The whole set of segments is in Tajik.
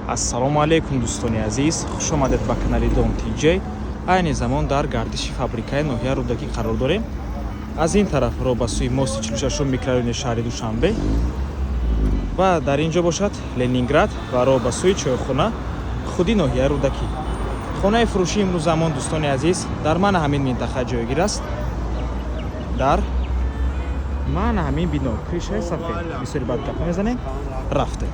Ассалому алайкум, дӯстони азиз, хуш омадед ба канали Дом ТJ. Айни замон дар гардиши фабрикаи ноҳия Рӯдакӣ қарор дорем. Аз ин тараф роҳ ба сӯи мости 46 микрорайони шаҳри Душанбе ва дар ин ҷо бошад Ленинград ва роҳ ба сӯи чойхона худи ноҳияи Рӯдакӣ. Хонаи фурӯшии имрӯзамон, дӯстони азиз, дар мана ҳамин минтақа ҷойгир аст, дар мана ҳамин бино, крышаи сафед. Бисёри бад гап мезанем, рафтем.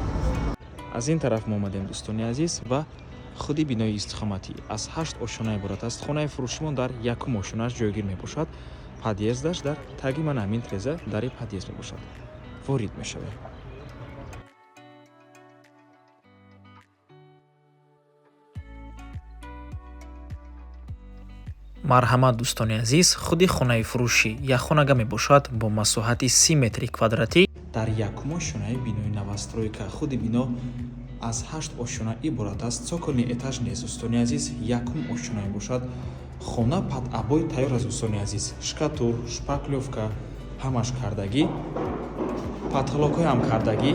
Аз ин тараф мо омадем, дӯстони азиз, ва худи бинои истиқоматӣ аз ҳашт ошёна иборат аст. Хонаи фурӯшимон дар якум ошёнааш ҷойгир мебошад. Подъездаш дар таги мана ҳамин треза, дари подъезд мебошад. Ворид мешавем. Марҳамат, дӯстони азиз, худи хонаи фурӯшӣ якхонага мебошад бо масоҳати 30 метри квадратӣ дар якум ошёнаи бинои новостройка. Худи бино аз ҳашт ошёна иборат аст, цокольный этаж нест, дӯстони азиз, якум ошёна мебошад. Хона под обои тайёр аст, дӯстони азиз, штукатур, шпаклёвка ҳамаш кардагӣ, потолокҳоям кардагӣ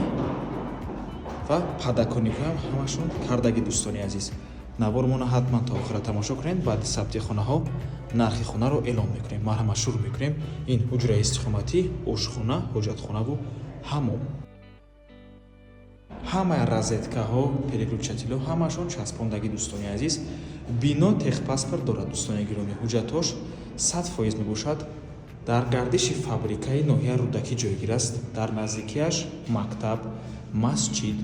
ва подоконникҳоям ҳамашон кардагӣ. Дӯстони азиз, навормона ҳатман то охира тамошо кунед. Баъди сабти хонаҳо нархи хонаро эълон мекунем. Марҳамат, шурӯъ мекунем. Ин ҳуҷраи истиқоматӣ, ошхона, ҳоҷатхонаву ҳамом. Ҳамаи розеткаҳо, переключателҳо ҳамашон часпондагӣ, дӯстони азиз. Бино техпаспорт дорад, дӯстони гиромӣ, ҳуҷҷатҳош 100% мебошад. Дар гардиши фабрикаи ноҳияи Рӯдакӣ ҷойгир аст. Дар наздикиаш мактаб, масҷид,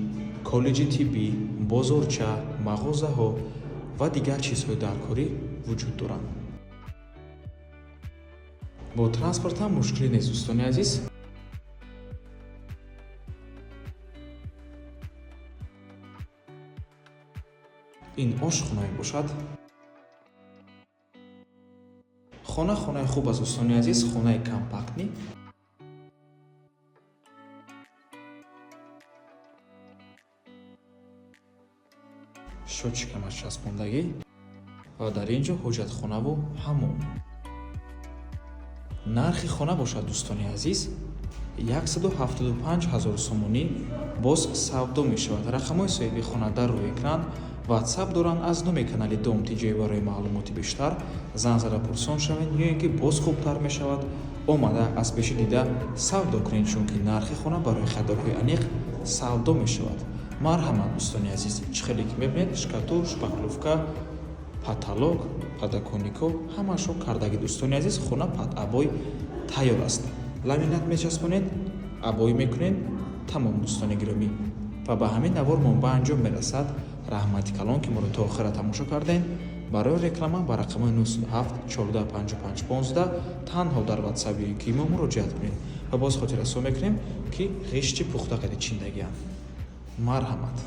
коллеҷи тиббӣ, бозорча, мағозаҳо ва дигар чизҳои даркорӣ вуҷуд доранд. Бо транспорт ҳам мушкиле нест, дӯстони азиз. Ин ошхона мебошад. Хона хонаи хуб аст, дӯстони азиз, хонаи компактный. Счётчикамаш часпондагӣ ва дар ин ҷо ҳоҷатхонаву ҳамом. Нархи хона бошад, дӯстони азиз, 175 ҳазор сомонӣ, боз савдо мешавад. Рақамҳои соҳиби хона дар рӯи экран, Ватсап доранд. Аз номи канали Дом Тиҷей барои маълумоти бештар занг зада пурсон шавед ё ин ки боз хубтар мешавад, омада аз пеши дида савдо кунед, чунки нархи хона барои харидорҳои аниқ савдо мешавад. Марҳамат, дӯстони азиз, чӣ хеле ки мебинед, штукатур, шпаклёвка, потолок, подоконникҳо ҳамашон кардагӣ, дӯстони азиз. Хона под обои тайёр аст. Ламинат мечаспонед, обои мекунед, тамом. Дӯстони гиромӣ, ва ба ҳамин навормон ба анҷом мерасад. Раҳмати калон, ки моро то охира тамошо кардем. Барои реклама ба рақамҳои 97 14 55 15 танҳо дар Ватсап ё ки мо муроҷиат кунед. Ва боз хотиррасон мекунем, ки ғишти пухта қади чиндагиам. Марҳамат.